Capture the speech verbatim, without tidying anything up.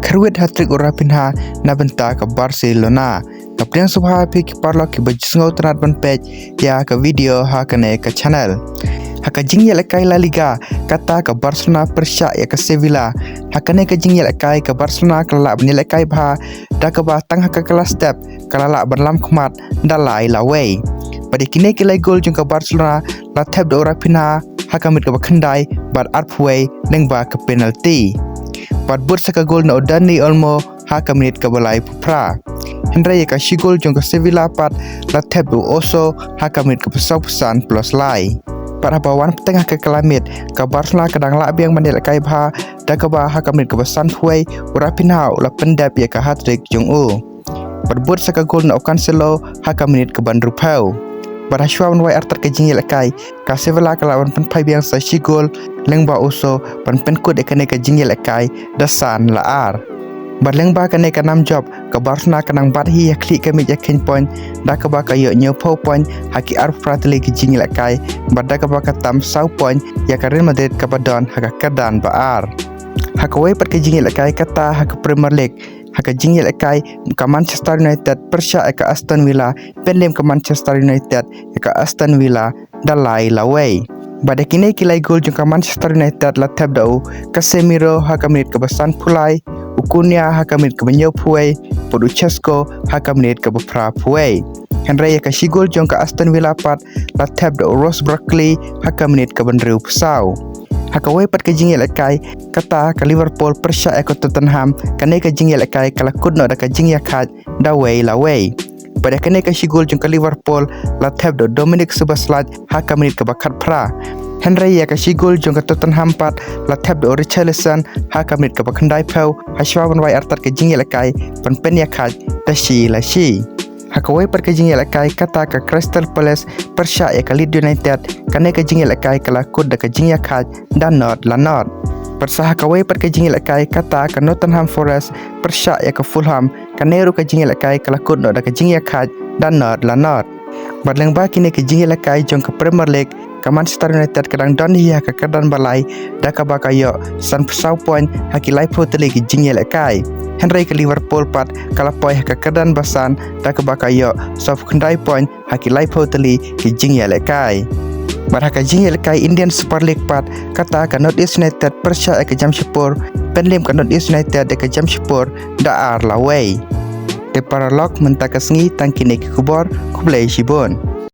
Kyrwit hat-trick u Raphinha na bynta ka Barcelona. Nga pdiang sngewbha ïa phi ki paralok kiba ju sngewtynnat ban peit ïa ka video ha kane ka channel. Ha ka jingïalehkai La Liga, kata ka Barcelona pyrshah ïa ka Sevilla. Ha kane ka jingïalehkai ka Barcelona ka la lah ban ïalehkai bha, da kaba tang ha ka kylla step ka la lah ban lam khmat da lai lawei. Bad ïa kine ki lai gol jong ka Barcelona la thep da u Raphinha ha ka minit kaba khyndai bad arphew wei lyngba ka penalty. Bad bud sa ka gol na u Dani Olmo ha ka minit kaba laiphew phra. Hynrei ïa ka shi gol jong ka Sevilla pat la thep da u Oso ha ka minit kaba sawphew san plus lai. Bad haba wan bteng ha ka kylla miet, ka Barcelona ka dang lah biang ban ïalehkai bha, da kaba ha ka minit kaba sanphew wei u Raphinha u la pyndep ïa ka hat-trick jong u. Bad bud sa ka gol na u Cancelo ha ka minit kaba hynriewphew. Bad hashwa ban wai artat ka jingïalehkai, ka Sevilla ka lah ban pynphai biang sa shi gol lyngba u Oso ban pynkut ïa kane ka jingïalehkai da san la ar. Bad lyngba kane ka nam jop, ka Barcelona ka nang bat hi ha khlieh ka miej ïakheiñ point, da kaba ka ïoh hynñiewphew point ha ki arphew phra tylli ki jingïalehkai, bad da kaba ka tam saw point ïa ka Real Madrid kaba don ha ka kyrdan ba ar. Ha kawei pat ka jingïalehkai kata ha ka Premier League, ha ka jingïalehkai ka Manchester United pyrshah ïa ka Aston Villa, pynlem ka Manchester United ïa ka Aston Villa da lai lawei. Bad ïa kine ki lai gol jong ka Manchester United la thep da u Casemiro ha ka minit kaba sanphew lai, u Cunha ha ka minit kaba hynñiewphew wei, bad u Sesko ha ka minit kaba phraphew wei. Hynrei ïa ka shi gol jong ka Aston Villa pat la thep da u Ross Barkley ha ka minit kaba hynriewphew saw. Ha kawei pat ka jingïalehkai, kata ka Liverpool pyrshah ïa ka Tottenham, kane ka jingïalehkai ka la kut noh da ka jingïakhaid da wei la wei. Bad ïa kane ka shi gol jong ka Liverpool la thep da u Dominik Szoboszlai ha ka minit kaba khatphra. Hynrei ïa ka shi gol jong ka Tottenham pat la thep da u Richarlison ha ka minit kaba khyndaiphew, hashwa ban wai artat ka jingïalehkai ban pynïakhaid da shi la shi. Ha kawei pat ka jingïalehkai kata ka Crystal Palace pyrshah ïa ka Leeds United, kane ka jingïalehkai ka la kut da ka jingïakhaid da not la not. Bad sa ha kawei pat ka jingïalehkai kata ka Nottingham Forest pyrshah ïa ka Fulham, kane ruh ka jingïalehkai ka la kut noh da ka jingïakhaid da not la not. Bad lyngba kine ki jingïalehkai jong ka Premier League, ka Manchester United ka dang don hi ha ka kyrdan ba lai, da kaba ka ïoh sanphew saw point ha ki laiphew tylli ki jingïalehkai. Hynrei ka Liverpool pat ka la poi ha ka kyrdan ba san, da kaba ka ïoh sawphew khyndai point ha ki laiphew tylli ki jingïalehkai. Bad ha ka jingïalehkai Indian Super League pat, kata ka North East United pyrshah ïa ka Jamshedpur, pynlem ka North East United ïa ka Jamshedpur da ar la wei. Te paralok, mynta ka sngi tang kine ki khubor, khublei shibun.